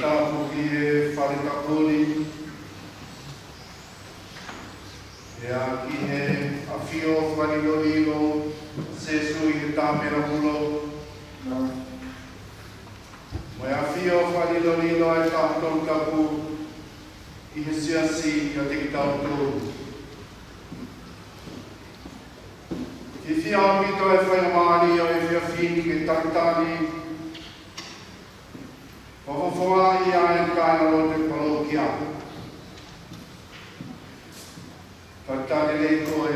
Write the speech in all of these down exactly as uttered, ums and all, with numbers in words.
Tapu ki he fale tapu ni, pea ki he ʻafio fakalilolilo ʻa Sīsū ʻi he tāpela mulo, mo e ʻafio fakalilolilo ʻa e Taha Tolu Tapu ʻi he siasi ʻiate kitautolu. Fiefia ʻaupito e faingamālie ʻo e efiafi ni ke talitali fakafofongaʻi ʻa e kāingalotu ʻo e palōkia. Talitali lelei koe,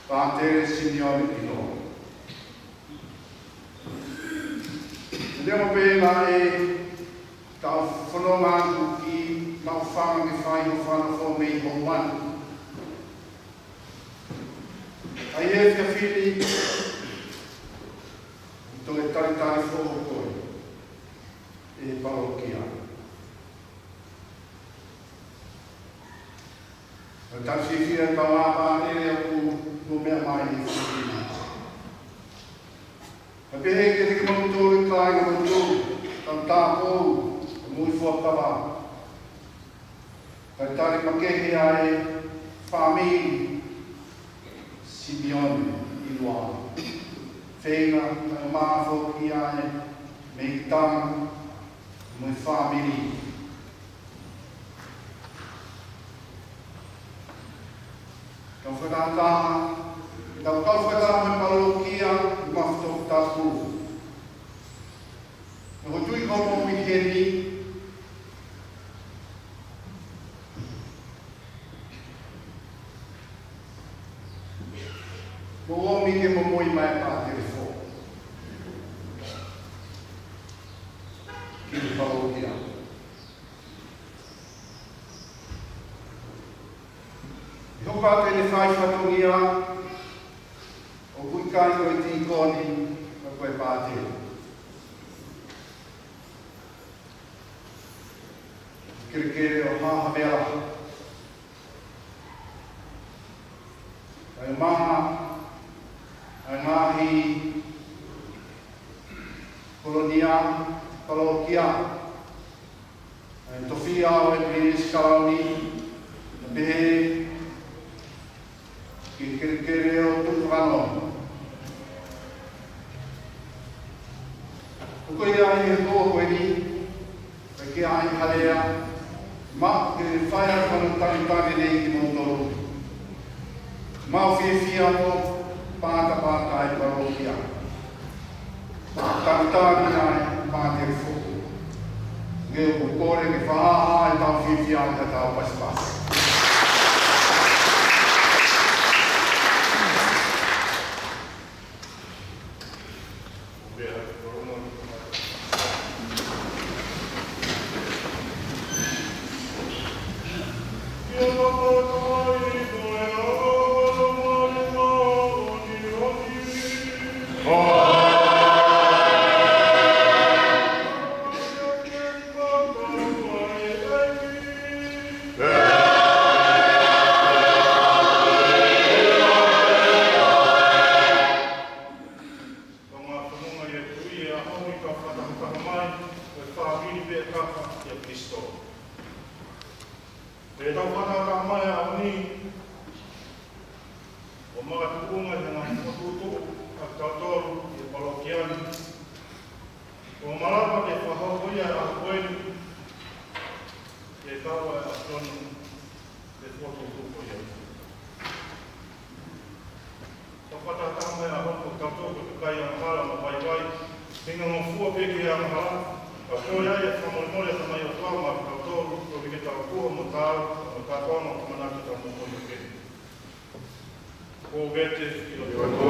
Pātele Simione ʻIloa. Neongo pē naʻe tau fononga atu ki Maʻufanga ke fai hoʻo fanongo mei hoʻo manu, ʻa e efiafi ni, toe talitali foʻou koe ʻe he palōkia. Naʻe talitali fiefia e kaungā pātele ʻoku meʻa mai ʻi he efiafi ni. Pea pehē kiate kimoutolu kāinga moutolu, tau tāpō, mui fuakava. Talitali makehe ʻa e fāmili Simione ʻIloa. Feinga, kae ʻumaʻā foki ʻa e meʻitanga mo e fāmili. Tau fakataha, tau, tau fakataha mo e palōkia ʻi Maʻufanga Toketā. Ko e tui ko ʻeni, mou ō mai ke mou ō mai pātele foʻou ki he palōkia. ʻI hoʻo pātele fai fatongia, ʻoku ʻikai ko e tīkoni, ka ko e pātele. Kelekele ʻo Haʻa Havea. ʻA e maha, ʻa e ngaahi kolonia, palōkia, ʻa e tofiʻa ʻo e Pilinisi Kalauni, pea pehē ki he kelekele ʻo Tuʻi Fakanoa. ʻOku ʻi ai e houa ko ʻeni, ʻikai ke ʻi ai ha lea, maʻu ke fai ʻa e fano talitali nei kimoutolu. Mau fiefia mo pātapātai palōkia. Talitali ʻa e pātele foʻou. Ngeʻu ʻoku kole ke fakahā ʻetau fiefia ʻi heʻetau pasipasi. Kaungā fononga ʻi he Tuʻi, ʻi he ʻaho ni tau fakatahataha mai ko e fāmili pē ʻa e kaka ʻia Kalaisi. ʻI heʻetau fakatahataha mai he ʻaho ni, ʻoku makatuʻunga ʻi he ngaahi fokotuʻutuʻu ʻa kitautolu ʻi he palōkia ni, ʻoku malava ke fakahoko ia he ʻaho ko ʻeni, ke kau ai ʻa Toni, ke fokotuʻutuʻu ko ia. Tau fakatahataha mai he ʻaho ni, ko kitautolu ko e kakai angahala mo vaivai, hinga ngofua pē ki he angahala, ka ko ia ʻoku fakamolemole ʻa e Tamai ʻOtua maʻa kitautolu, koeʻuhi ke tau tuʻu mo taau, mo taau mo ʻamanaki ke tau moʻui ʻo pehē. Ko e vete ʻi loto.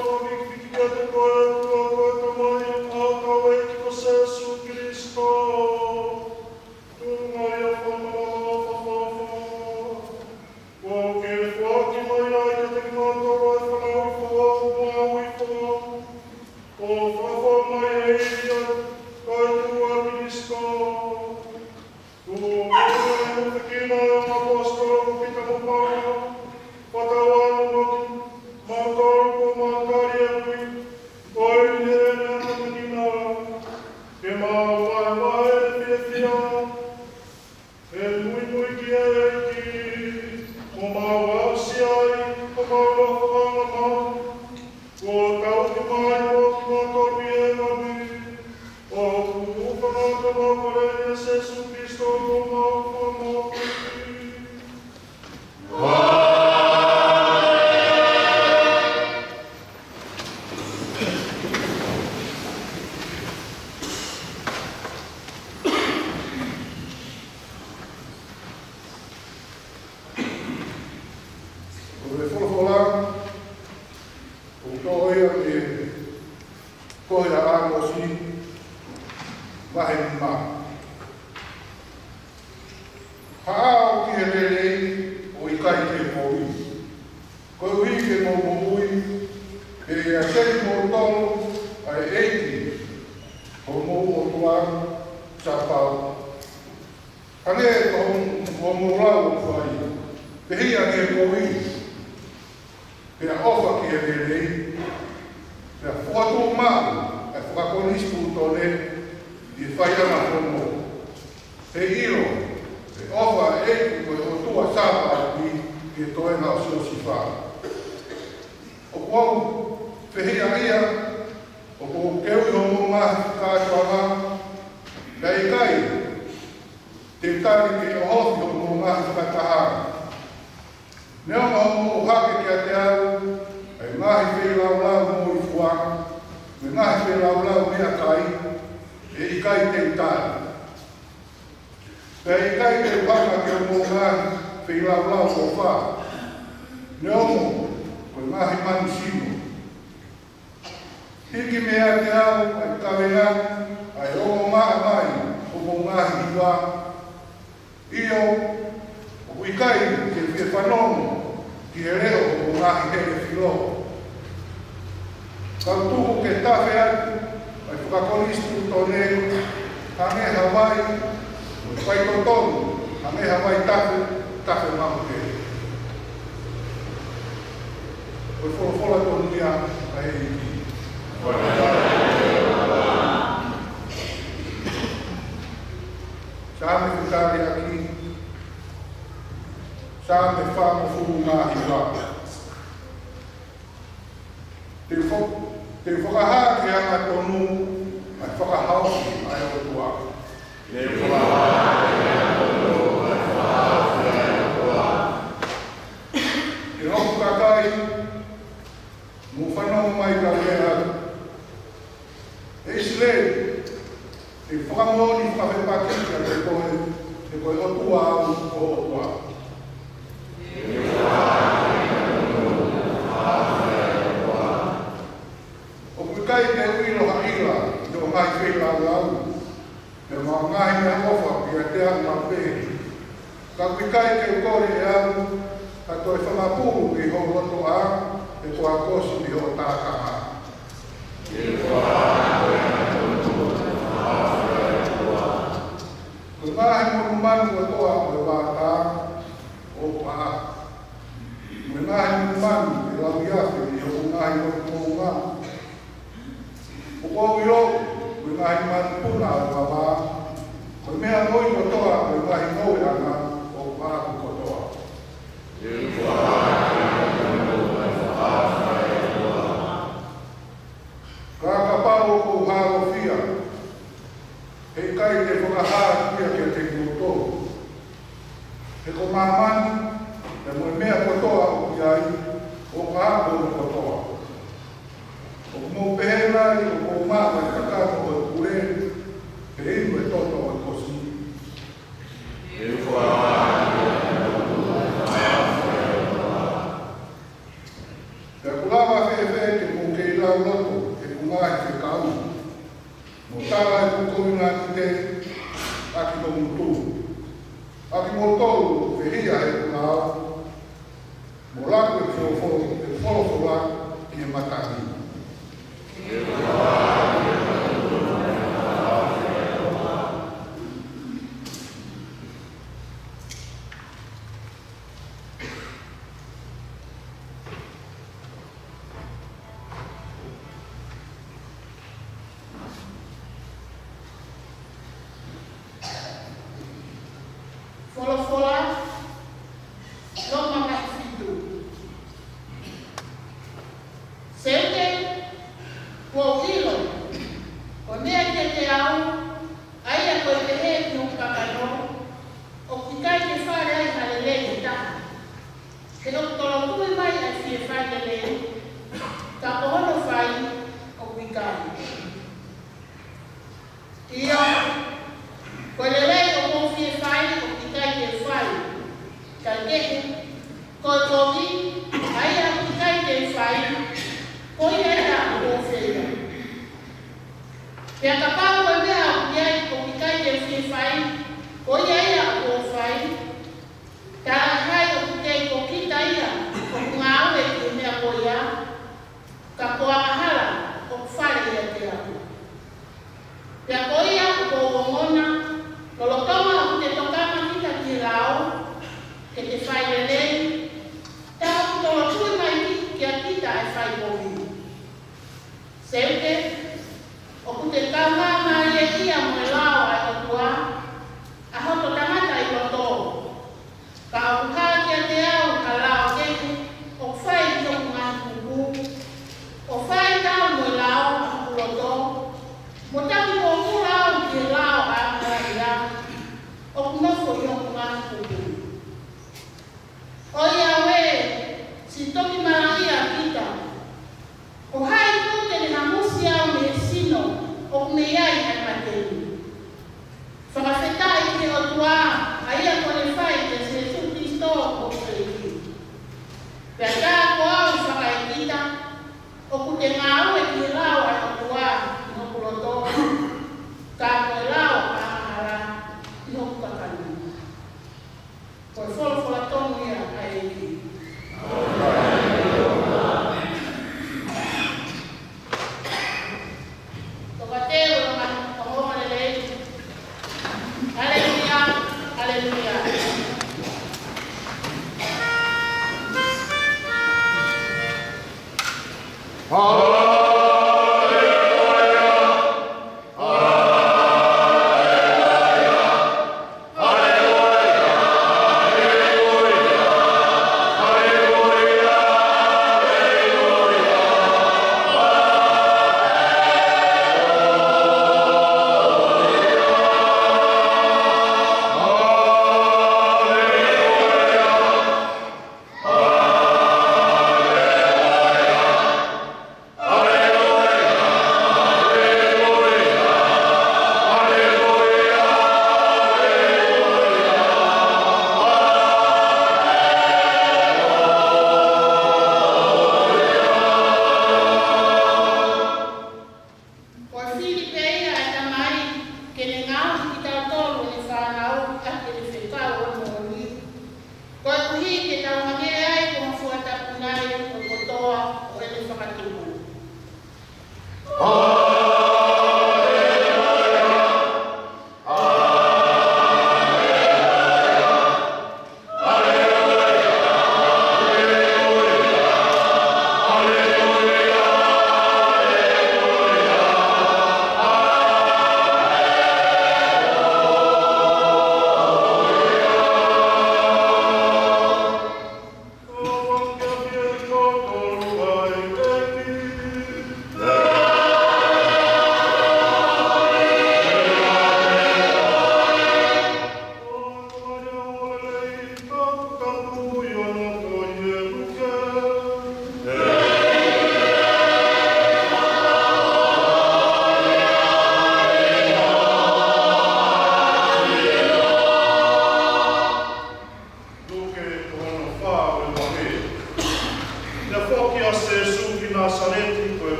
Ko e viki kiate koe ʻOtua ko e Tamai, ʻa hotau ʻEiki ko Sīsū Kalaisi. Tuʻunga ʻi he fakamolemole ʻo e fakafoʻituitui. Kuo ke foaki mai ai kiate kimautolu ʻa e fanauʻi foʻou mo e ʻaho foʻou. Kuo fakafou mai ʻe ia ʻa e ʻOtua Kalaisi. Kuo ke ʻomi ʻa e fekina ʻa e ʻaposetolo ko Pita mo Paula, fakatauange mo kimautolu ko e tali ʻa e kui, ko e ʻi heʻene ʻamanaki na, ke mau vahevahe ʻene fiefia, ʻe muimui ki he ʻEiki, mo mau aʻusia ai homau ʻofa ʻa e ʻOtua, kuo tauhi mai ʻo kimautolu ʻi he ʻaho ni, ʻoku hūfanga atu homau kole ʻia Sīsū Kalaisi ko homau Fakamoʻui. Ko e folofola, ʻoku toʻo ia mei he tohi ʻa ʻĀmosi, vahe nima. Haʻu ki he lelei, ʻo ʻikai ki he kovi, koeʻuhi ke mou moʻui, he ʻe ʻiate kimoutolu ʻa e ʻEiki, ko homou ʻOtua, Sāpaoti. Hangē ko hoʻomou lau ʻoku fai, pehē ki he kovi, pea ʻofa ki he lelei, pea fokotuʻu maʻu ʻa e fakakonisitūtone ʻi he faiʻanga fono. Heiʻilo, ʻe ʻofa ʻa e ʻEiki ko e ʻOtua Sāpaoti ki he toenga ʻo Siosifa. ʻOku ou fehiʻa ia, ʻoku ou kei ui hoʻomou ngaahi kātoanga, pea ʻikai te u tali ke ʻohofi hoʻomou ngaahi fakataha. Neongo hoʻomou ʻohake kiate au ʻa e ngaahi feilaulau moʻui fua, mo e ngaahi feilaulau meʻakai, ʻe ʻikai te u tali. Pea ʻikai te u hanga ki hoʻomou ngaahi feilaulau ʻofa, neongo ko e ngaahi manu sino. Hiki meiate au ʻa e kavenga ʻa e ongo maʻamaʻa ʻo hoʻomou ngaahi hiva. ʻIo, ʻoku ʻikai te u fie fanongo ki he leʻo ʻo hoʻomou ngaahi hele filo. Ka u tuku ke tafe atu ʻa e fakakonisitūtone hangē ha vai, mo e faitotonu hangē ha vai tafe, tafe maʻu pē. Ko e folofola tonu ia ʻa e ʻEiki. Saame fetaliaki, Saame fāngofulu mā hiva. Te u fo-, te u fakahā ki he angatonu ʻa e fakahaofi ʻa e ʻOtua. Te u fakahā ki he angatonu ʻa e fakahaofi ʻa e ʻOtua. ʻE hoku kakai, mou fanongo mai ka u lea atu. ʻE ʻIsileli, te u fakamoʻoni fakafepaki kiate koe, he ko e ʻOtua au ko ho ʻOtua. ʻOku ʻikai te u ʻilo ha ʻila ʻi hoʻo ngaahi feilaulau, pea mo hoʻo ngaahi meʻaʻofa ʻiate au maʻu pē. Ka ʻoku ʻikai ke u kole ʻe au ha toe fanga pulu mei ho lotoʻā, pe ko ha kosi mei hoʻo tākaha. Ko e ngaahi monumanu kotoa ʻo e vaʻa taha ʻoku ʻaʻaku, mo e ngaahi monumanu ʻe lauiafe ʻi hoku ngaahi loto moʻunga. ʻOku ou ʻilo, ko e ngaahi manupuna ʻo e vavā, ko e meʻangāue kotoa ʻo e ngaahi ngoueʻanga ʻoku ʻaʻaku kotoa. Ka kapau ʻoku ou hālofia, heʻikai te u fakahā ia kiate kimoutolu. He ko māmani, pea mo e meʻa kotoa ʻoku ʻi ai, ʻoku ʻaʻaku kotoa. ʻOku mou pehē nai ʻoku mou maʻu ʻa e kakano ʻo e pule, pea inu e toto ʻo e kosi? Pea ʻoku lava fēfē ke mou loto ʻeku ngaahi fekau, mo tala ʻeku kovinanite ʻaki ho ngutu. ʻA kimoutolu ʻoku fehiʻa heʻeku lao, mo laku ʻeku folofola, ʻeku folofola ki he matangi. Folofola, Loma vahe fitu. Seuke, kuo u ʻilo, ko e meʻa kiate au, ʻa ia ko e pehē ki hoku kakano, ʻoku ʻikai ke fale ai ha lelei ʻe taha. He ʻoku tolotui mai ʻa e fie fai lelei, ka ko hono fai ʻoku ʻikai. ʻIo, ko e lelei ʻoku ou fie fai ʻoku ʻikai ke u fai. Kae kehe, ko e kovi, ʻa ia ʻoku ʻikai ke u fai, ko ia ia ʻoku ou feia. Pea kapau ko e meʻa ʻoku ʻi ai ʻoku ʻikai ke u fie fai, ko ia ia ʻoku ou fai, ka ʻi ai ʻoku kei ko kita ia ʻoku ngāue ki he meʻa ko ia, ka ko e angahala ʻoku fale ʻiate au. Pea ko ia ʻoku ou ongona, lolotonga ʻoku te tokanga kita ki he lao, ke te fai lelei, tā ʻoku tolotui mai ki, kia kita ʻa e fai kovi. Seuke, ʻoku te kaungāmālieʻia mo e lao ʻa e ʻOtua, ʻa hoto tangata ʻi loto. Ka ʻoku hā kiate au ha lao kehe ʻoku fai ʻi hoku ngaahi kupu, ʻo fai talu mo e lao ʻa hoku loto, mo taki pōpula au ki he lao ʻa e angahala ʻoku nofo ʻi hoku ngaahi kupu. ʻOiauē, siʻi toki malaʻia kita. Ko hai ʻoku te ne hamusi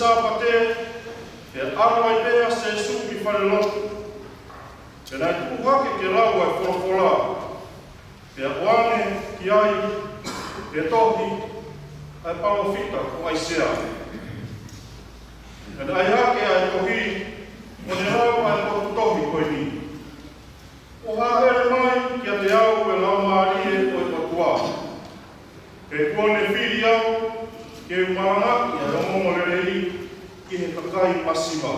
Sāpate, pea ʻalu ai pē ʻa Sēsū ki falelotu. Pea naʻe tuʻu hake ke lau ʻa e folofola. Pea ʻoange ki ai ʻe he tohi ʻa e palōfita ko ʻAisea. Pea naʻe ʻai hake ʻa e tohi, ʻo ne lau ʻa e potu tohi ko eni. Kuo hāʻele mai kiate au ʻa e Laumālie ʻo e ʻOtua. He kuo ne fili au ke u malangaʻi ʻa e ongoongolelei ki he kakai masiva.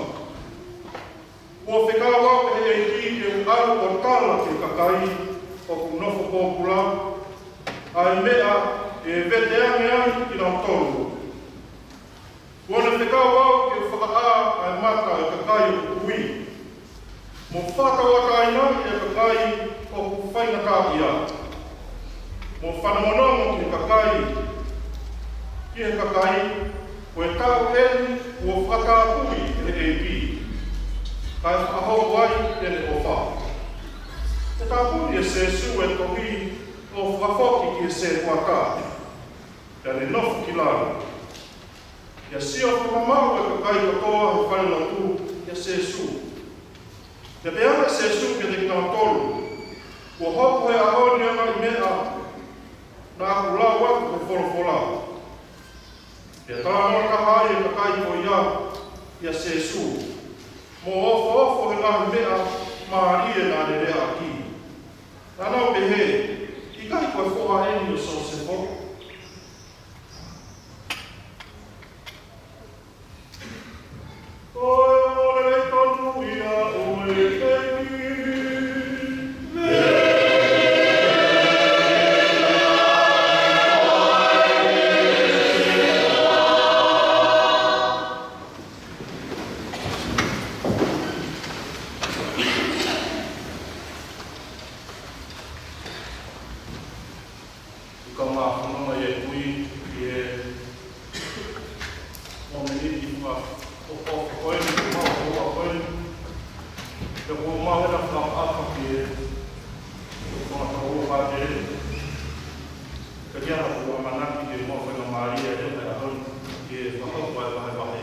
Kuo fekau au ʻe he ʻEiki ke u ʻalu ʻo tala ki he kakai ʻoku nofo pōpula ʻa e meʻa ʻe vete ange ai kinautolu. Kuo ne fekau au ke u fakaʻā ʻa e mata ʻo e kakai ʻoku tui, mo fakatauʻatāinaʻi ʻa e kakai ʻoku faingataʻaʻia, mo fanongonongo ki he kakai, ki he kakai, ko e taʻu eni kuo fakatapui ʻe he ʻEiki, kae fakahoko ai ʻene ʻofa. Pea tāpuni ʻe Sēsū ʻa e tohi ʻo fakafoki ki he sētuata. Pea ne nofo ki lalo. Pea sio fakamamaʻu ʻa e kakai kotoa he falelotu kia Sēsū. Pea pehē ange ʻe Sēsū kiate kinautolu, Kuo hoko he ʻaho ni ʻa e ngaahi meʻa naʻa ku lau atu he folofola. Pea talanoa taha ai ʻa e kakai ko ia kia Sēsū, mo ofoofo he ngaahi meʻa mālie naʻa ne leaʻaki. Naʻa nau pehē, ʻIkai ko e foha eni ʻo Siosefo? Ko e ʻofa lelei tonu ia ʻo e ʻEiki. Ka u fononga ʻi he kui, ʻi he momeniti fakaʻofoʻofa ko eni, fakaʻofoʻofa ko eni. Pea kuo u maʻu ʻena fakaʻapaʻapa ki he fakaʻofoʻofa pātele. Ka ʻi ai ha ʻamanaki ke u maʻu faingamālie ʻi he ʻaho ni ke fakahoko ʻa e vahevahe.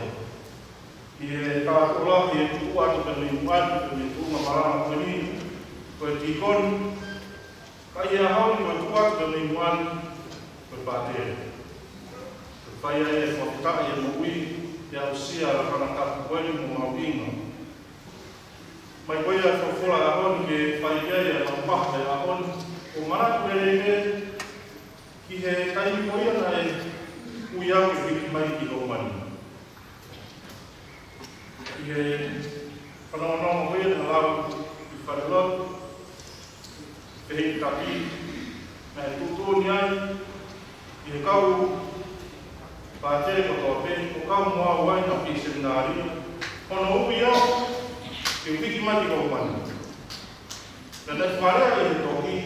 ʻI he taʻu lahi ʻe tuʻu atu pē mei muʻa ni, pē mei tuʻunga malanga ko eni, ko e tīkoni. Ka ʻi he ʻaho ni ko e tuʻu atu pē mei muʻa ni, ko e pātele. Ko e fai ai e fakafetaʻi e moʻui, ʻi he aʻusia ʻa e lakanga tapu ko eni mo mahuʻinga. Mai ko ia e folofola ʻaho ni ke fai ki ai ʻa e laumapa ʻaho ni, ʻo manatu lelei pē ki he taimi ko ia naʻe ui au ke hiki mai ki Loma ni. ʻI he fanongonongo ko ia naʻe lau ʻi falelotu, pehē ʻe Tapi, naʻe tuʻutuʻuni ai ʻe he kau pātele kotoa pē, ʻo kau mo au ai naʻa ku ʻi seminalio, hono ui au ke u hiki mai ki Loma ni. Pea naʻe fakalea ʻi he tohi,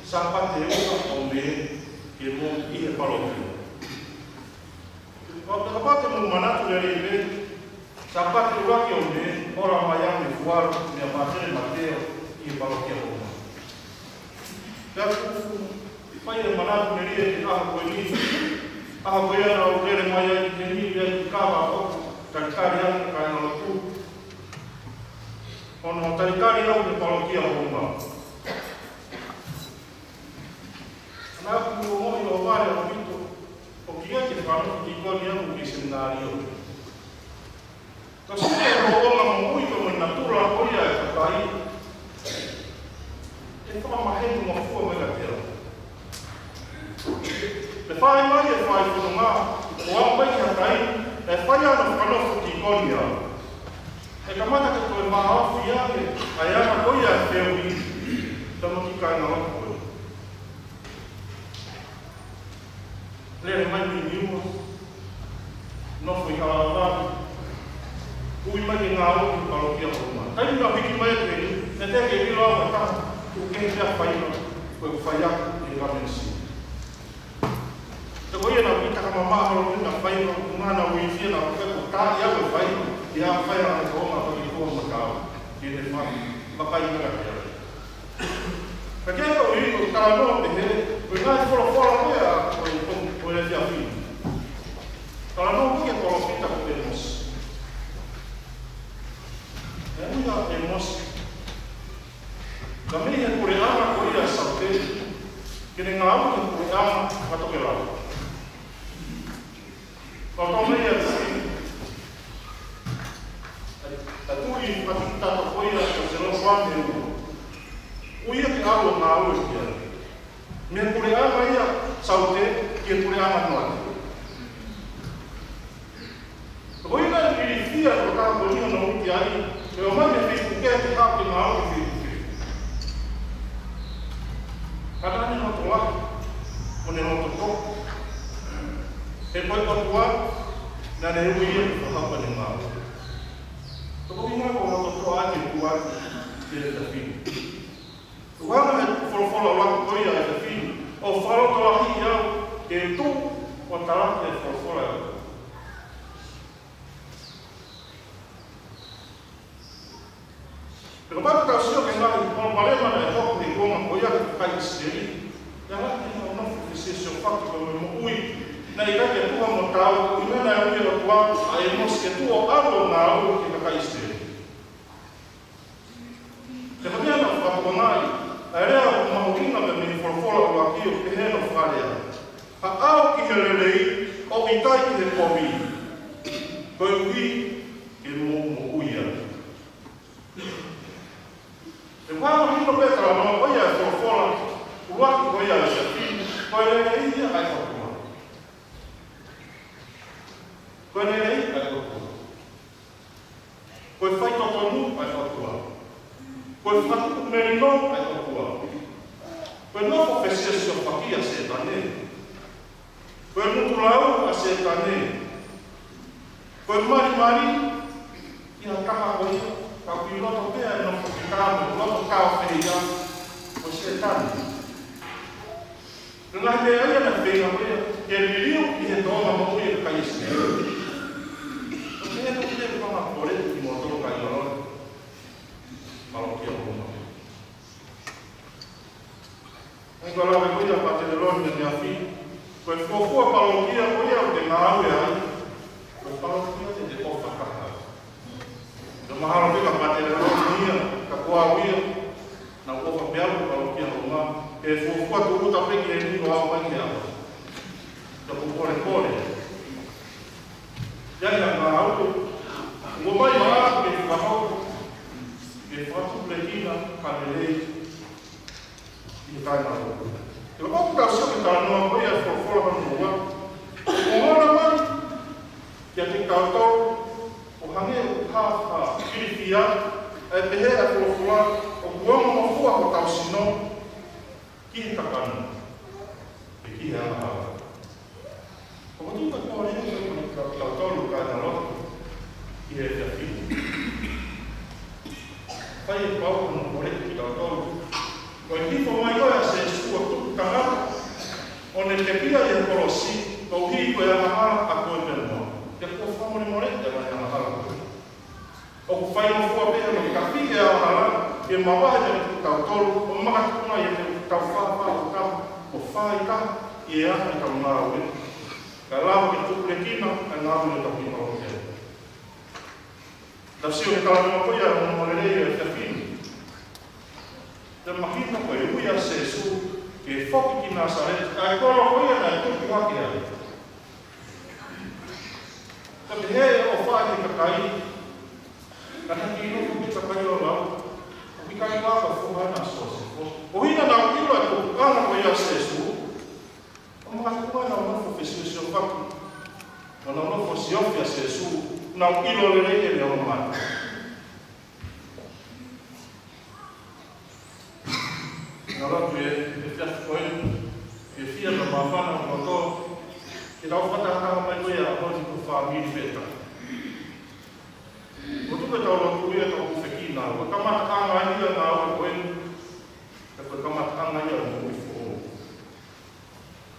Sāpate ʻuluaki ʻo Mē, ke mou ʻi he palokia. Kapau te mou manatu lelei pē, Sāpate ʻuluaki ʻo Mē, ola mai au mei Fualu, meia Pātele Mateo, ʻi he palokia Loma. Pea ʻoku fai e manatu lelei ʻi he ʻaho ko eni, ʻaho ko ia naʻa ku lele mai ai ki heni, ʻi he kava ʻo talitali ai ʻa e kāingalotu. Hono talitali au ki he palokia Loma. Naʻa ku ongoʻi ʻohovale ʻaupito, ʻo kiʻi ke fano ki koni au ki seminalio. Ka sio ki hoʻo ongo moʻui pea mo e natula ko ia e kakai, ʻe fakamaheni mo fua mai ka tela. Pea fai mai e fai fononga, ʻo aʻu mai ki ha taimi, ʻe fai ana fakanofo ki koni au. ʻE kamata ke toe maʻofi ange ʻa e anga ko ia e feohi, tama ki kāingalotu ko ē. Lele mai mei Niua, nofo ʻi Halalani, ui mai ke ngāue ki he palokia Loma. Taimi naʻa ku hiki mai ki heni, naʻe teʻeki ke ʻilo au ha taha, tuku kehe pē ʻa e faiva ko ē ʻoku fai ʻi he kamenisi. Pea ko ia naʻa ku ʻita ka mamaʻo holo ki he faiva, ʻuhinga naʻa ku ʻiloʻi naʻa ku fai ko e taaʻi au e faiva, ʻi he fai ʻa e toʻonga ko ē ki he kuo matau, ki he fai, makai maka te au. Ka ke tau ʻilo, talanoa pehē, ko e ngaahi folofola ko ia, ko e, ko e, ko e efiafi ni. Talanoa ki he palōfita ko ʻĒmosi. Lolotonga ia ʻa e tuʻi, ʻa e tuʻi fakatatapo ia ʻa Selofoame ua. ʻOku ʻi ai ke ʻalu ʻo ngāue ki ai. Mei he puleʻanga ia ʻo Saute ki he puleʻanga ʻo Noate. Ko ia naʻe ilifia ʻe he tokotaha ko eni hono uki ai, ʻo ʻomai mei he feituʻu kehe ke haʻu ke ngāue ki he feituʻu kehe. Ka naʻa ne loto lahi, mo ne loto toʻa. He ko e ʻOtua naʻa ne ui ia ke fakahoko ʻene ngāue. Ko e ʻuhinga ko e loto toʻa ke ʻoatu ʻe he efiafi ni. Ko e anga ʻo e folofola ʻuluaki ko ia ʻa e efiafi ni, ʻo fakalotolahiʻi au ke tuʻu ʻo talaki e folofola ʻa e ʻOtua. Pea kapau te tau sio ki he ngaahi palopalema naʻe hoko he kuonga ko ia ki he kakai ʻIsileli, naʻe lahi ʻenau nofo fesiosiofaki mo e moʻui naʻe ʻikai ke tuha mo taau, ko e ʻuhinga naʻe ui ʻe he ʻOtua ʻa ʻĒmosi ke tuʻu ʻo ʻalu ʻo ngāue ki he kakai ʻIsileli. Pea ko e meʻa naʻe fakatokangaʻi ʻa e lea ʻoku mahuʻinga mei he folofola ʻuluaki ʻo pehē hono fakalea: Haʻu ki he lelei, ʻo ʻikai ki he kovi, koeʻuhi ke mou moʻui ai. Pea mahino pē ʻa e talanoa ko ia ʻa e folofola ʻuluaki ko ia ʻa e efiafi ni, ko e lelei ia ʻa e ʻOtua. Ko e lelei ʻa e ʻOtua. Ko e faitotonu ʻa e ʻOtua. Ko e fakatupu melino ʻa e ʻOtua. Ko e nofo fesiosiofaki ʻa Sētane. Ko e ngutu lau ʻa Sētane. Ko e malimali ia ʻa e taha ko ia, ka ʻoku ʻi loto pē ʻa e nofo fekau, loto fekau pē ia, ko Sētane. Ko e ngaahi meʻa ia naʻe feinga ko ia ke liliu ʻi he tōʻonga moʻui ʻa e kakai ʻIsileli. Ko e meʻa ko ia ʻoku ou fakamolemole atu kiate kimoutolu kāinga lotu. Palokia ʻo Roma. ʻA ia ko e lave ko ia ʻa Pātele Loni ʻaneafi, ko e fuofua palokia ko ia ʻoku te ngāue ai, ko e palokia te te ʻofa taha. Pea mahalo pē kia Pātele Loni ia, ka ko au ia, naʻa ku ʻofa pē au ki he palokia ʻo Roma, he fuofua tūʻuta pē ki heni ʻo aʻu mai ki he ʻaho ni. Pea ʻoku ou polepole. ʻI ai ha ngāue ʻoku ʻomai maʻaku ke fakahoko, ke fakatupulekina ha lelei ʻi he kāingalotu. Pea kapau te tau sio ki he talanoa ko ia ʻa e folofola hono ua, ʻoku ʻomai kiate kitautolu, ʻo hangē ʻoku hā ha ilifia, ʻa e pehē ʻa e folofola, ʻoku ongongofua hotau sino ki he kakano, pe ki he angahala. Ko e tuʻuta ko ia ʻoku ʻomai kiate kitautolu kāingalotu ʻi he efiafi ni. Fai ʻe Paula hono kole kiate kitautolu. Ko e hifo mai ko ia ʻa Sīsū ʻo tuku tangata, ʻo ne pekia ʻi he kolosi, koeʻuhi ko e angahala ʻa koe pea mo au. Pea ʻoku ou fakamolemole atu ʻa e angahala ko ia. ʻOku faingofua pē hono tafi ʻa e angahala ke mavahe meiate kitautolu, ʻo makatuʻunga ʻiate kitautolu fāfā ʻo taha, ʻo fāitaha ʻi he anga ʻetau ngāue, kae lava ke tupulekina ʻa e ngāue ʻo ʻetau kiʻi palokia. Tau sio ki he talanoa ko ia ʻo e ongoongolelei ʻo e efiafi ni. Te mahino ko e ui ʻa Sīsū ke foki ki Nāsaleti, ʻa e kolo ko ia naʻe tupu hake ai. Ka pehē ʻe he ʻofa ki he kakai, ka naʻe ʻikai nofo ki he kakai ʻo lau, ʻoku ʻikai lava ka foha ʻa Siosefa. Ko e ʻuhinga naʻa nau ʻilo ʻa e tupuʻanga ko ia ʻa Sīsū, ʻo makatuʻunga ʻenau nofo fesiosiofaki, ʻenau nofo siofi ʻa Sīsū, nau ʻilo lelei ʻene ʻofa. Naʻa ku lotu ʻi he efiafi ko eni, ke fiefia mo māfana ʻa e loto, ke tau fakataha mai ko ia ʻa e ʻaho ni ko e fāmili pē taha. Ko e tuku ʻetau lotu ia, tau hūfekina, ko e kamataʻanga ia ʻo e ngāue ko eni, pea ko e kamataʻanga ia ʻo e moʻui foʻou.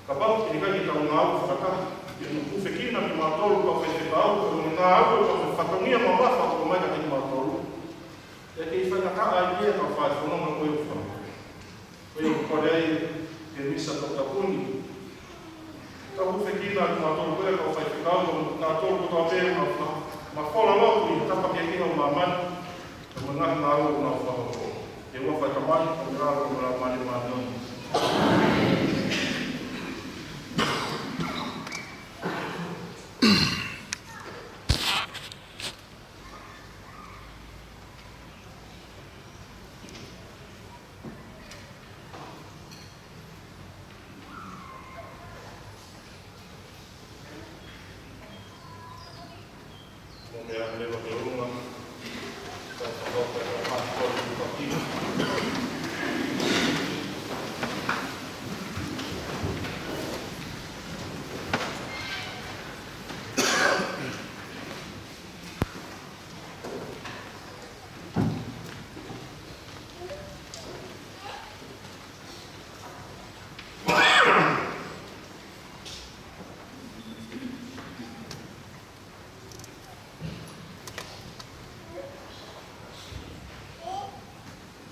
Kapau ʻe ʻikai ke tau ngāue fakataha, ke tau hūfekina kimautolu kau faifekau, ko e ngāue ko e fatongia mamafa ʻoku ʻomai kiate kimautolu, ʻe kei faingataʻa ai pē ʻetau fai fononga ko ia ʻoku fai. Ko ia ʻoku ou kole ai ke misa toputapu ni. Tau hūfekina kimautolu ko ia kau faifekau, ko kinautolu kotoa pē ʻoku nau fa-, mafola lotu ʻi he tapa kehekehe ʻo māmani, pea mo e ngaahi ngāue ʻoku nau fakahoko. ʻI he huafa ʻo e Tamai, mo e Laumālie Māʻoniʻoni.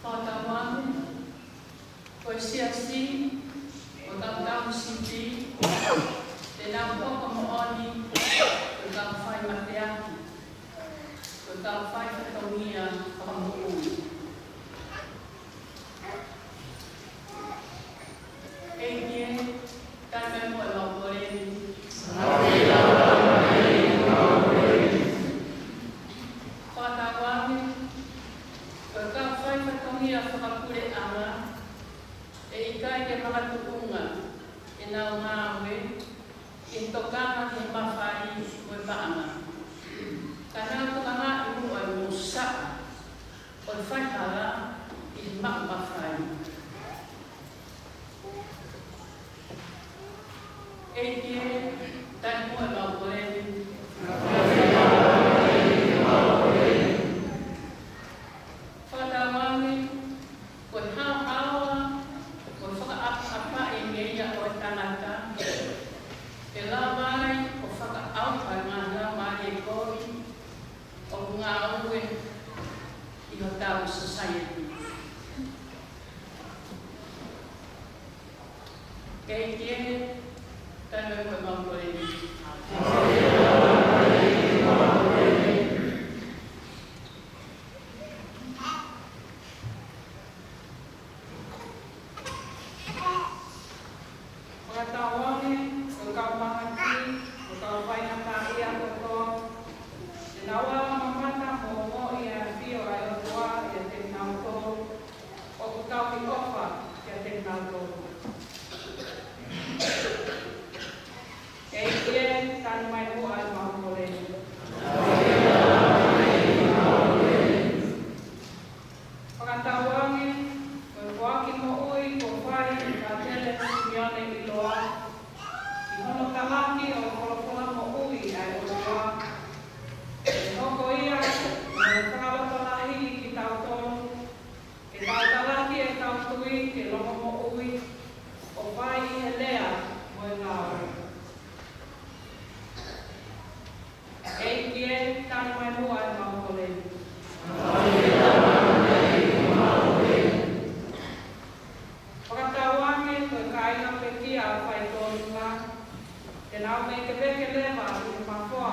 Fakatauange, ko e siasi, ko e kau tauhisipi, te nau hoko moʻoni ko e kau fai mateaki, ko e kau fai fatongia fakamoʻui. ʻEiki ē, tali mai muʻa ʻemau kole ni. Fakatauange, ko e kau fai fatongia fakapuleʻanga, ʻe ʻikai ke makatuʻunga ʻenau ngāue ʻi he tokanga ki he mafai mo e paʻanga. Ka nau tokangaʻi muʻa ʻi he mosaʻa ʻo e faihala ʻi he maʻu mafai. ʻEiki ē, tali muʻa ʻemau kole ni. Fakatauange, ko e haohaoa, ko e fakaʻapaʻapaʻi meʻa ʻo e tangata, ʻe lava ai ʻo fakaʻauha e ngaahi laumālie kovi ʻoku ngāue ʻi hotau society. ʻEiki ē, tali mai muʻa ʻemau kole ni. Fakatauange, ko e kau mahaki, ko e kau faingataʻaʻia kotoa, te nau ala mamata mo ongoʻi ʻa e ʻafio ʻa e ʻOtua ʻiate kinautolu, ʻoku tauhi ʻofa kiate kinautolu. ʻEiki ē, tali mai muʻa ʻemau kole ni. Fakatauange, ko e foaki moʻui kuo fai ʻe Fātele Simione ʻIloa, ʻi hono talaki ʻo e folofola moʻui ʻa e ʻOtua, ʻe hoko ia ko e fakalotolahi kitautolu, ke tau talaki ʻetau tui ke longomoʻui, ʻo fai ʻi he lea mo e ngāue. ʻEiki ē, tali mai muʻa ʻemau kole ni. Fakatauange, ko e kāinga pekia ʻa Faitōnunga, te nau vekeveke leva ʻi he mafoa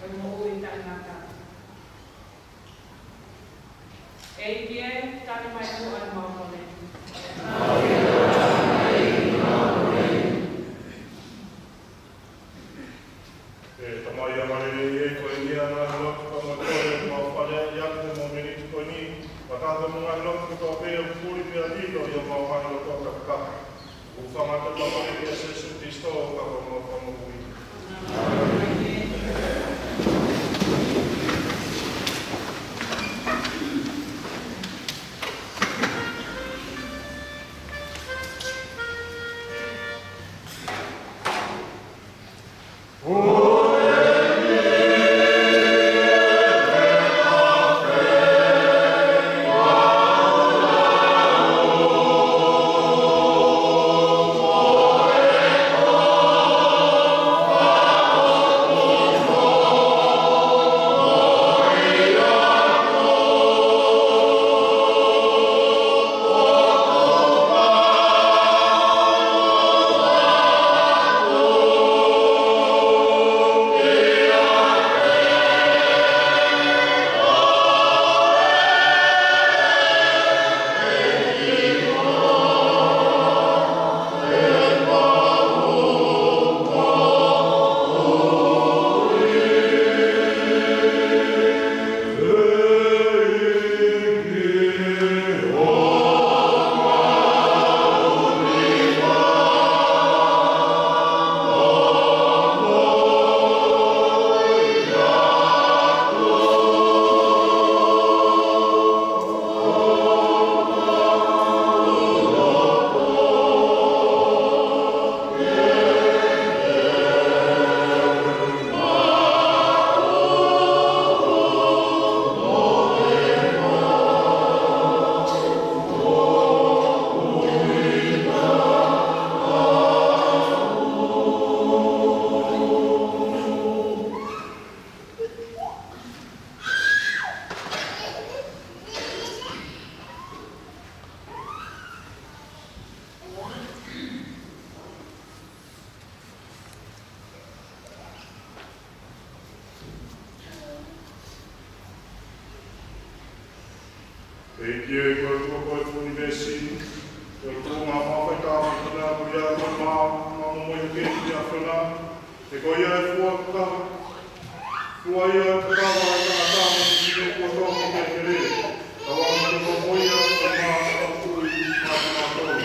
ʻo e moʻui taʻengata. ʻEiki ē, tali mai muʻa ʻemau kole ni. ʻE Tamai ʻa mālele ē, ko e ʻi he ngaahi lotu ʻoku mau kole ʻoku mau faleʻi atu he momeniti ko eni, fakataha mo e ngaahi lotu kotoa pē ʻoku puli pea lilo ʻi homau ngaahi loto takitaha. ʻOku fakaʻatā ʻa e Tamai ʻia Sīsū Kalaisi ko homau Fakamoʻui. ʻEiki ē, ko e ʻOtua ko e fuʻu ʻunivēsi, ʻoku tuʻunga homau faitāpuekina, ko ia ko e mā, mā momoʻi ʻa e keni ʻa e ʻAfiona. He ko ia ʻe fua ka, fua ia ʻa e tangata mo e fefine kuo tō mei he kelekele. Kae ʻoua naʻa ke momoʻi ʻa e mā ʻo e ʻOtua maʻa kimautolu.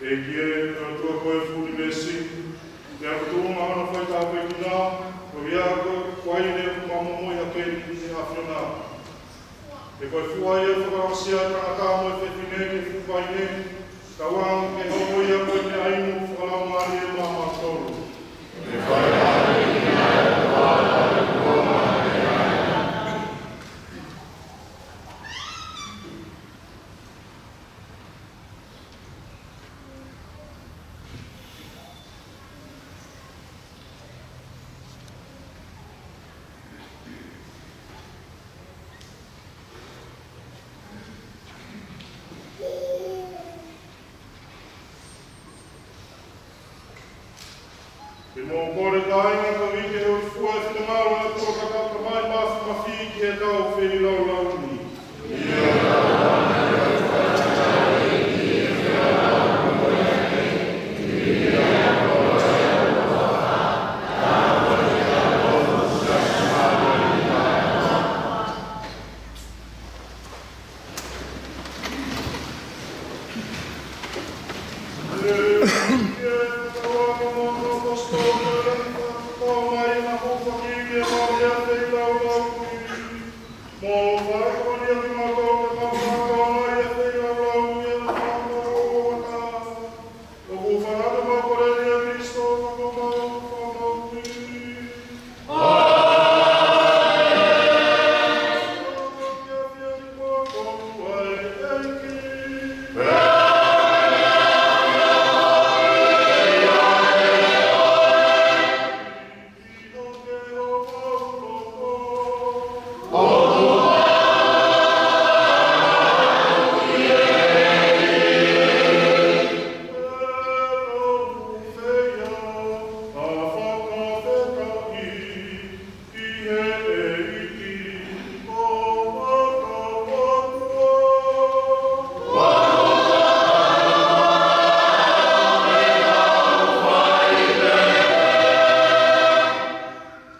ʻEiki ē, ko e ʻOtua ko e fuʻu ʻunivēsi, ʻoku tuʻunga hono faitāpuekina, ko ia ko e vaine ʻoku mā momoʻi ʻa e keni ʻa e ʻAfiona. He ko e fua ia ʻo e fakaongosia ʻa e tangata mo e fefine ke fuʻu vaine, kae ʻoua ke hoko ia ko e meʻainu fakalaumālie maʻamautolu. Pea mou kole kāinga koeʻuhi ke hūfua ʻa e finangalo ʻo e ʻOtua, ka tau ka mai māfimafi ki heʻetau feilaulau ni.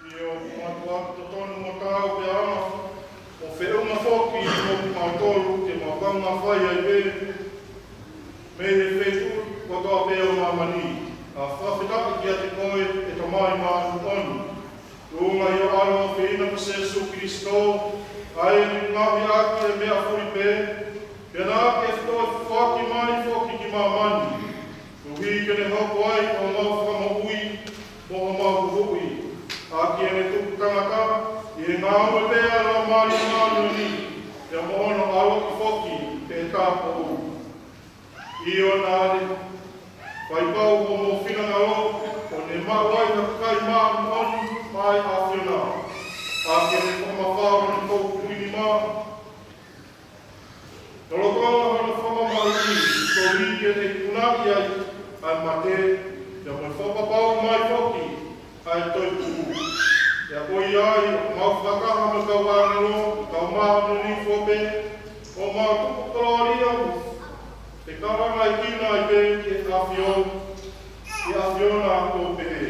ʻIo, mātuʻaki totonu mo taau pea anga, ʻo feʻunga foki mo kimautolu ke mau kaungā fai ai pē mei he feituʻu kotoa pē ʻo māmani ʻa e fakafetaʻi kiate koe, ʻe Tamai māʻoniʻoni, tuʻunga ʻi ho ʻAlo ʻofeina ko Sēsū Kilisitō, ʻa ia naʻe ngaohi ʻaki ʻa e meʻa fuli pē, pea naʻa ke toe foaki mai foki ki māmani, koeʻuhi ke ne hoko ai ko homau Fakamoʻui mo homau Huhuʻi, ʻaki ʻene tupu tangata, ʻi he ngāue pē ʻa e Laumālie Māʻoniʻoni, pea mo hono ʻaloʻi foki ʻi he tāupoʻou. ʻIo, naʻa ne fai pau hoʻomou finangalo, ʻo ne maʻu ai ha kakai māʻoniʻoni maʻá e ʻAfiona, ʻaki ʻene fakamafao ʻo ne toʻukupu nima, lolotonga hono fakamamaʻu ni, koeʻuhi ke ne ikunaʻi ai ʻa e mate, pea mo e fakapapauʻi mai foki ʻa e toetuʻu. Pea ko ia ai, ʻoku mau fakataha mo e kau ʻāngelo, kau māʻoniʻoni fua pē, ʻo mau tuku kolōlia mo fekauʻaki mai kinautolu ki he ʻAfio-, ki he ʻAfiona, ʻo pehē: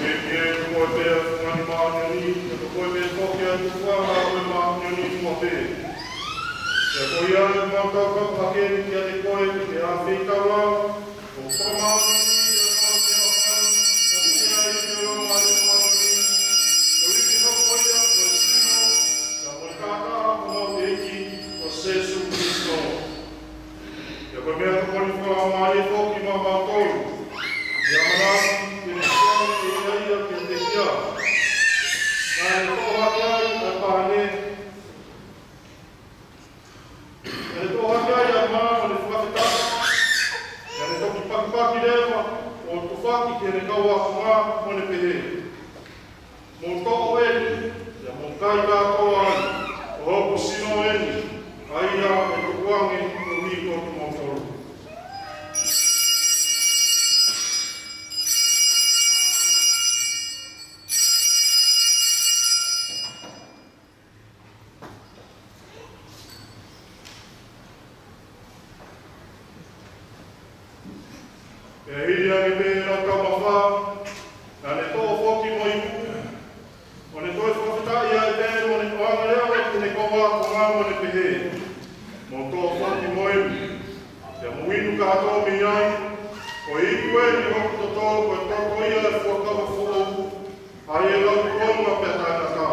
ʻEiki ē, ko koe pē ʻa e fungani māʻoniʻoni, pea ko koe pē foki ʻa e tupuʻanga ʻo e māʻoniʻoni kotoa pē. Pea ko ia ʻoku mau taukapo hake kiate koe, ʻi he ʻaho feitaulau, ʻo fakamāʻoniʻoniʻi ʻa e ngāue ʻa e ʻAfiona, ʻa e Laumālie Māʻoniʻoni, koeʻuhi ke hoko ia ko e sino, pea mo e taʻataʻa ʻo homau ʻEiki ko Sē- Mou toʻo eni, pea mou kai kātoa ai, ko hoku sino eni, ʻa ia ʻe tukuange koeʻuhi ko kimoutolu. Pea hili ange pē ʻenau kaumafao, naʻa ne toʻo foki mo e ipu, ʻo ne toe fakafetaʻi ai pē mo ne ʻoange leva ki heʻene kau ākonga mo ne pehē, Mou toʻo foki mo eni, pea mou inu kātoa mei ai, ko e ipu eni ʻo hoku toto, ko e toto ia ʻo e fuakava foʻou, ʻa ia ʻe lau tuʻunga pea taʻengata,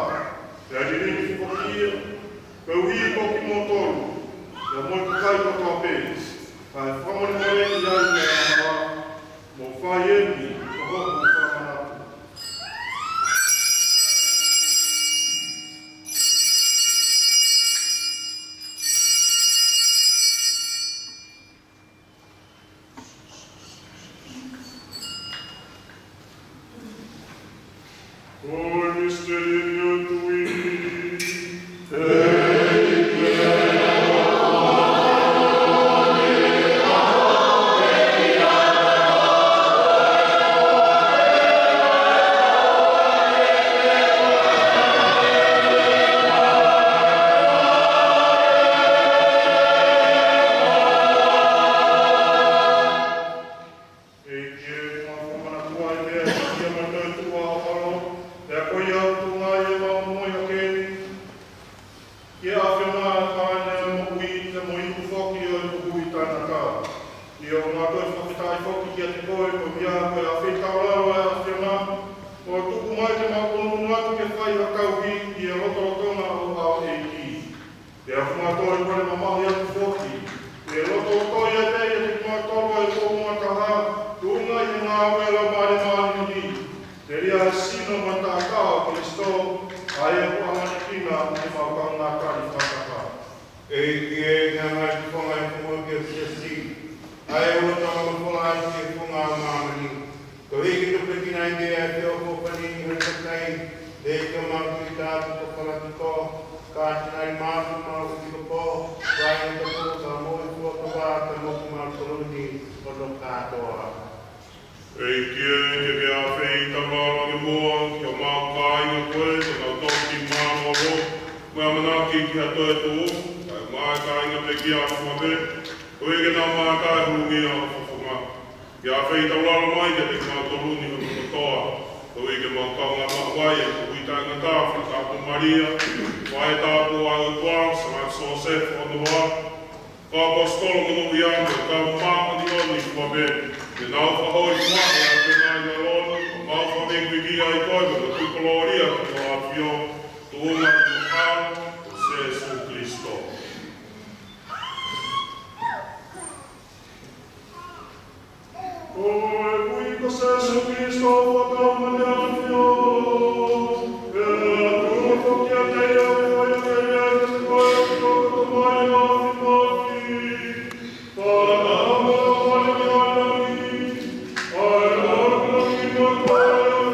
pea lilingi foki ia, koeʻuhi ko kimoutolu, pea mo e kakai kotoa pē, kae fakamolemoleʻi ai ʻa e angahala. Mou fai eni ko hoku fakamanatu. Ko e misiteli eni ʻo e tui. ʻEiki, ʻoku mau fakamanatu ai pē ʻa e kia mai ʻa e toetuʻu ʻa ho ʻAlo, pea ko ia ʻoku tuʻunga ai ʻemau moʻui hake ni, ke ʻafio mai ʻa e moʻui, pea mo e ipu foki ʻo e moʻui taʻengata. ʻIo, ʻoku mau toe fakafetaʻi foki kiate koe, koeʻuhi ko e ʻafio taulalo ʻa e ʻAfiona, ʻo tuku mai ke mau ʻunuʻunu atu ke fai ha tauhi ʻi he lotolotonga ʻo ho ʻEiki. Pea ʻoku mau toe kole mamahi atu foki, ke lotolotoi ʻiate kimautolu ʻa e founga taha, tuʻunga ʻi he ngāue ʻa e Laumālie Māʻoniʻoni, telia ʻa e sino mo e taʻataʻa ʻo Kalaisi, ʻa ia ʻoku ʻamanekina ke mau kaungā tali fakataha. ʻEiki, ke hanga ʻi he founga ʻo e kiʻi siasi, ʻa ia ʻoku tau folofola ai ki he funga ʻo māmani, koeʻuhi ke tupulekina ai pē ʻa e feʻofoʻofani ʻo e kakai, ʻEiki, ʻoku mau tui atu ko e fakatatau, ka tinaimāsu mau ʻi ko pō, vai e tapu ka mo e fuakava, ka mo kimautolu ni ʻo kātoa. ʻEiki, ke ke ʻafeʻi taulalo ange muʻa ki homau kāinga ko ē, ke nau toki mālōlō, mo e ʻamanaki ki ha toetuʻu, kae ʻumaʻā e kāinga pekia ʻo Fuape, koeʻuhi ke nau maʻu ʻa e hū mai ʻa ho fofonga. Ke ʻafeʻi taulalo mai kiate kimautolu ni hono kotoa, koeʻuhi ke mau kaungā maʻu ai ʻa e moʻui taʻengata, fakatapu Malia, faʻē tapu ʻa e ʻOtua, Sangata Siosefa hono hoa, kau ʻaposetolo monūʻia mo e kau māʻoniʻoni kotoa pē, ke nau fakahōifua ʻi he ʻAfiona ʻi he ʻAlo ni, ʻo mau fakavīkivikiʻi ai koe mo tuku kolōlia ki ho ʻAfio, tuʻunga ʻi ho ʻAlo ko Sēsū Kalaisi. Ko e kui ko Sēsū Kalaisi, fakahā mai ʻa e ʻAfio, pea tuku foki kiate ia ʻa e ʻofa ʻi he ʻEiki, ko e ʻOtua ko e Tamai Māfimafi. Pea ʻoku mau ʻofa ʻi he ʻEiki, ʻa e ʻOtua ko e Tamai Māfimafi.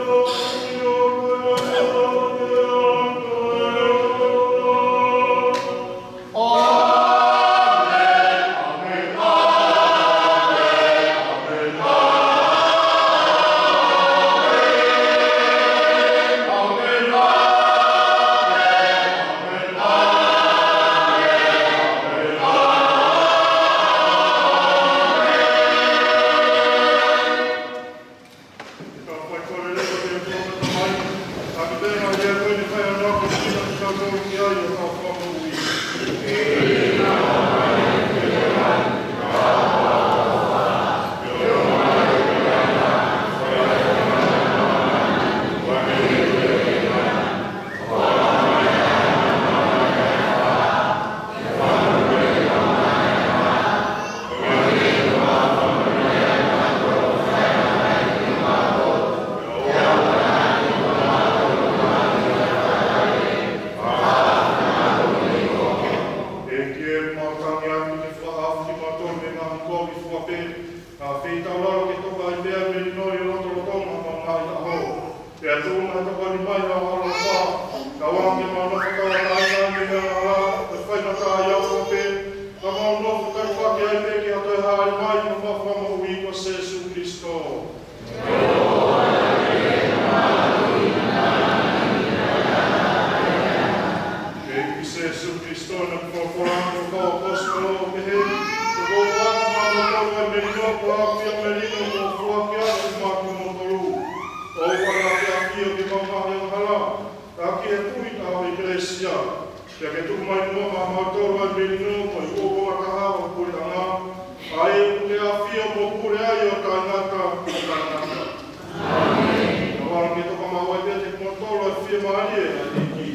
mai ʻa e ʻaloʻofa, kae ʻoua ke mau nofo tauʻatāina ʻi he meʻa angahala, kae fai mata ʻi he ʻofa pē, ka mau nofo talu hake ai pē ki ha toe hāʻele mai ʻo e fakamoʻui ko Sēsū Kalaisi. ʻEiki Sēsū Kalaisi, naʻa ke folofola ʻi ho kau ʻaposetolo ʻo pehē, Ko au ʻoku ou ʻoatu maʻamoutolu ʻa e melino, ko e ʻapi ʻo e melino kuo foaki atu maʻamoutolu. ʻOua naʻa ke ʻafio ki he mamahi angahala, ka ki he tui ʻa ho ʻEkelesia. Pea ke tuku mai muʻa maʻamoutolu ʻa e melino, ko e uouangataha ʻo e puleʻanga, ʻa ia ʻoku ke ʻafio mo pule ai ʻo taʻengata mo taʻengata. ʻĒmeni. Kae ʻoua ke toka maʻu ai pē kiate kimoutolu ʻa e fiemālie ʻa e ʻEiki.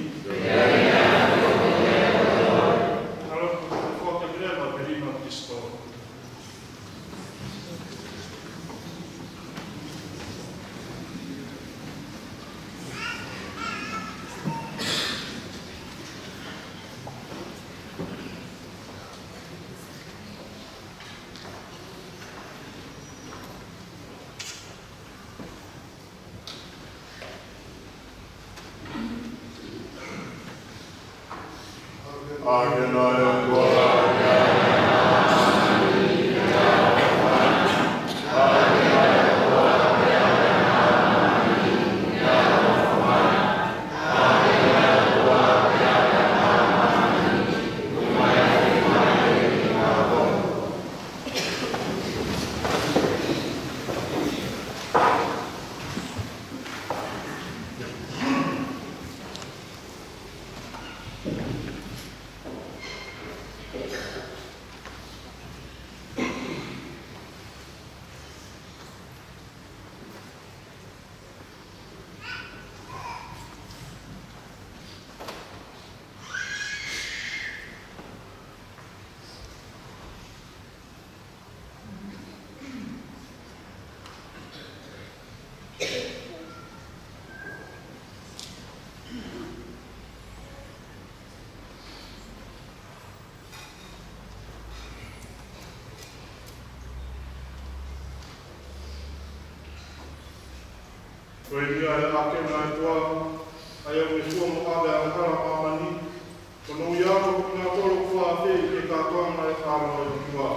Mālō, ko e foaki ʻa e melino ʻa Kalaisi. Ko ia ʻa e ʻAkena ʻa e ʻOtua, ʻa ia ʻoku ne fua mo ʻave ʻa e angahala ʻa māmani, ko hono ui ʻa kinautolu ʻoku fakaafeʻi ki he kātoanga ʻo e ʻAlo ʻo e ʻOtua.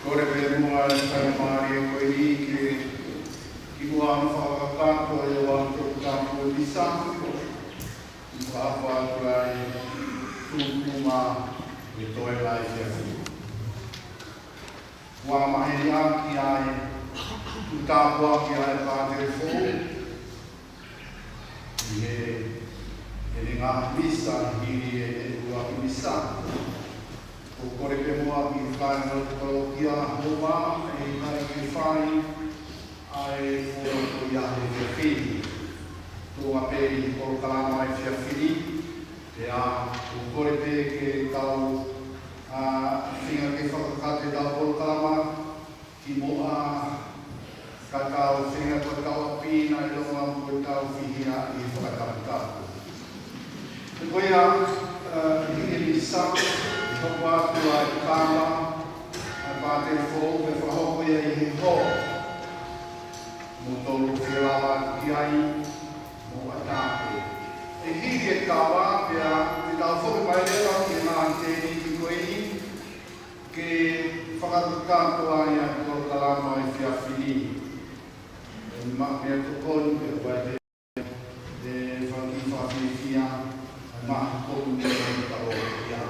Kole pē muʻa ʻa e faingamālie ko eni ke, kimuʻa hono fakakakato ʻa e ʻaho tolu tapu ʻo e Misa, ʻi he fakahoko atu ʻa e tūkunga ʻo e toe laʻi efiafi. Kuo maheni ʻaki ʻa e tuʻutāpuaki ʻa e pātele foʻou ʻi he, ʻi heʻene ngaahi misa, hili ʻene ʻuluaki misa. ʻOku ou kole pē muʻa ki he kāinga ʻo e palokia, ʻoua ʻe ʻikai ke fai ʻa e foʻou ko ia he efiafi ni. Tuʻunga pē ʻi he polokalama efiafi ni, pea ʻoku ou kole pē ke tau, ʻa, feinga ke fakakakato ʻetau polokalama, kimuʻa ka tau feinga ke tau ʻapi ʻa e ʻilonga kuo tau fihia ʻi he fakataputapu. Ko ia, ʻa, ʻi he misa, ʻe hoko atu ʻa e kava ʻa e pātele foʻou, ʻe fakahoko ia ʻi he holo. Mou tolu fie lava atu ki ai, mou ʻatā pē. ʻE hili e kava, pea te tau foki mai leva ki he ngaahi tēniti ko eni, ke fakakakato ai ʻa e polokalama efiafi ni. ʻE ma-, meʻatokoni pē ʻoku ʻi ai e fanga kiʻi fakafiefia, ʻa e mahi komu ni ʻo e palokia.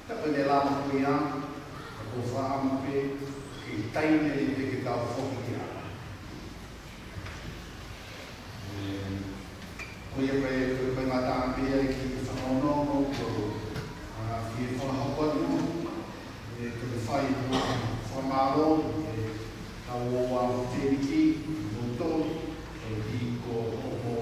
Ka ko e lava ko ia, ka ʻoku ou fakaʻamu pē, ke taimi pē ke tau foki ia. ʻE, ko ia ko e, ko e, ko e ngataʻanga pē ia ki he fakaongoongo ko, ʻa, fie fakahoko atu, ʻe, ko e fai ko e fakamālō, ʻe, kau ʻo ʻa tēniti, moutolu, ʻe, ʻi ko hoʻomou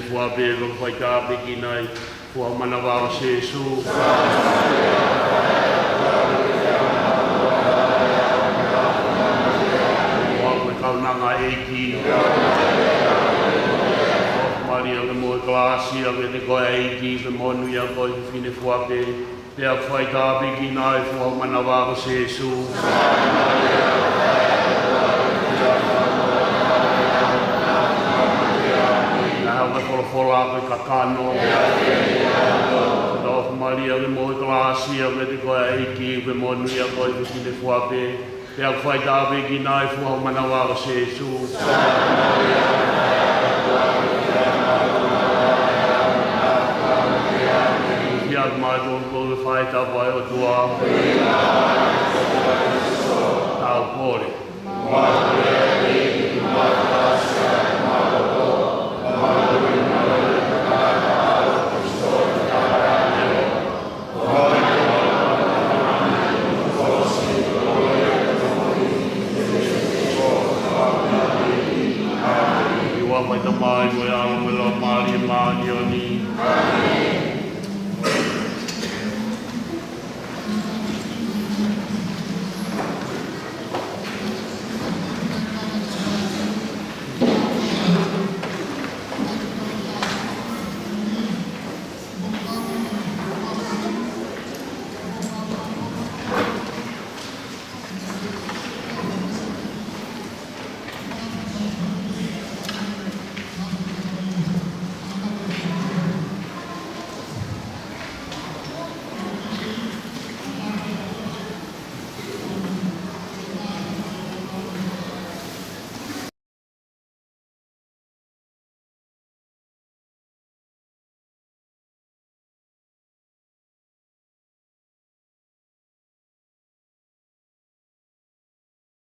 Fua pē, ʻoku fai tāpuekina ʻa e foha ʻo e manava ko Sēsū. Ko e kaunanga ʻa e ʻEiki. ʻOfa Malia, ʻoku ke maʻu ʻa e kalāsia, ʻoku ʻiate koe ʻa e ʻEiki, ʻoku ke monūʻia koe ʻi he fefine fua pē. Pea ʻoku fai tāpuekina ʻa e foha ʻo e manava ko Sēsū. Naʻe hoko ʻa e folofola ko e kakano. ʻOfa Malia, ʻoku ke maʻu ʻa e kalāsia, ʻoku ʻiate koe ʻa e ʻEiki, ʻoku ke monūʻia koe ʻi he fefine fua pē. Pea ʻoku fai tāpuekina ʻa e foha ʻo e manava ko Sēsū. Fiefia ʻa mātou ʻoku fai tāpuaki ʻa e ʻOtua. Tau kole. ʻI he huafa ʻo e Tamai, mo e ʻAlo, mo e Laumālie Māʻoniʻoni.